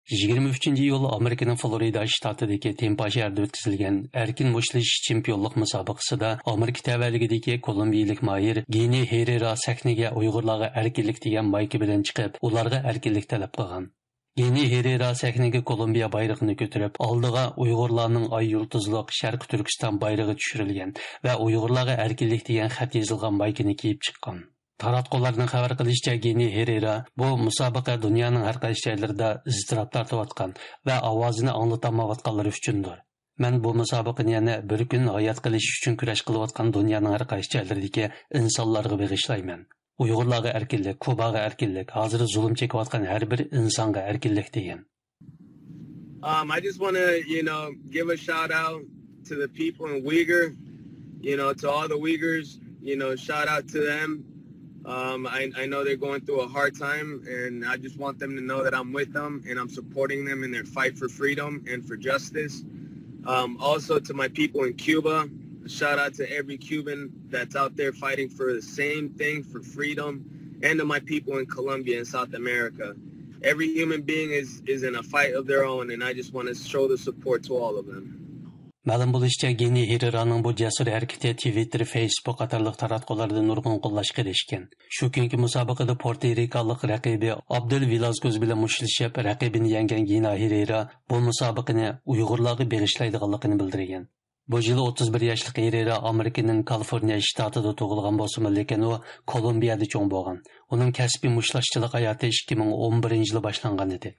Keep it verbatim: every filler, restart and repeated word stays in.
يىگىرمە ئۈچىنچى ئىيۇل ئامېرىكىنىڭ فلورىدا شتاتىدىكى تېمپا شەھىرىدە ئۆتكۈزۈلگەن ئەركىن مۇشتلىشىش چېمپىيونلۇق مۇسابىقىسىدا ئامېرىكا تەۋەلىكىدىكى كولومبىيىلىك ماھىر گېنى ھېرېرا سەھنىگە ئۇيغۇرلارغا ئەركىنلىك دېگەن مايكا بىلەن چىقىپ، ئۇلارغا ئەركىنلىك تەلەپ قىلغان. گېنى ھېرېرا سەھنىگە كولومبىيە بايرىقىنى كۆتۈرۈپ، ئالدىغا ئۇيغۇرلارنىڭ ئاي يۇلتۇزلۇق شەرقىي تۈركىستان بايرىقى چۈشۈرۈلگەن ۋە ئۇيغۇرلارغا ئەركىنلىك دېگەن خەت يېزىلغان مايكىنى كىيىپ چىققان. تاراتقۇلارنىڭ خەۋەر قىلىشىچە، گېنى ھېرېرا بۇ مۇسابىقە دۇنيانىڭ ھەر قايسى جايلىرىدا ئىزتىراپ تارتىۋاتقان ۋە ئاۋازىنى ئاڭلىتالمايۋاتقانلار ئۈچۈندۇر. مەن بۇ مۇسابىقىنى يەنە بىر كۈن ھايات قېلىش ئۈچۈن كۈرەش قىلىۋاتقان دۇنيانىڭ ھەر قايسى جايلىرىدىكى ئىنسانلارغا بېغىشلايمەن. ئۇيغۇرلارغا ئەركىنلىك، كۇباغا ئەركىنلىك، ھازىر زۇلۇم چېكىۋاتقان ھەر بىر ئىنسانغا ئەركىنلىك دېگەن. Um, I just want to, you know, give a shout out to the people in Uyghur, you know, to all the Uyghurs, you know, shout out to them. Um, I, I know they're going through a hard time, and I just want them to know that I'm with them and I'm supporting them in their fight for freedom and for justice. Um, also, to my people in Cuba, shout out to every Cuban that's out there fighting for the same thing, for freedom, and to my people in Colombia and South America. Every human being is, is in a fight of their own, and I just want to show the support to all of them. مەلۇم بولۇشىچە، گېنى ھېرېرانىڭ بۇ جەسۇر ھەرىكىتى تىۋىتتېر، فېيسبۇك قاتارلىق تاراتقۇلاردا نۇرغۇن قوللاشقا ئېرىشكەن. شۇ كۈنكى مۇسابىقىدە پورتو رىكالىق رەقىبى ئابدۇل ۋىلازكوز بىلەن مۇشتلىشىپ، رەقىبىنى يەڭگەن گېنى ھېرېرا بۇ مۇسابىقىنى ئۇيغۇرلارغا بېغىشلايدىغانلىقىنى بىلدۈرگەن. بۇ يىل ئوتتۇز بىر ياشلىق ھېرېرا ئامېرىكىنىڭ كالىفورنىيە شتاتىدا تۇغۇلغان بولسىمۇ، لېكىن ئۇ كولومبىيەدە چوڭ بولغان. ئۇنىڭ كەسپىي مۇشتلاشچىلىق ھاياتى ئىككى مىڭ ئون بىرىنچى يىلى باشلانغان ئىدى.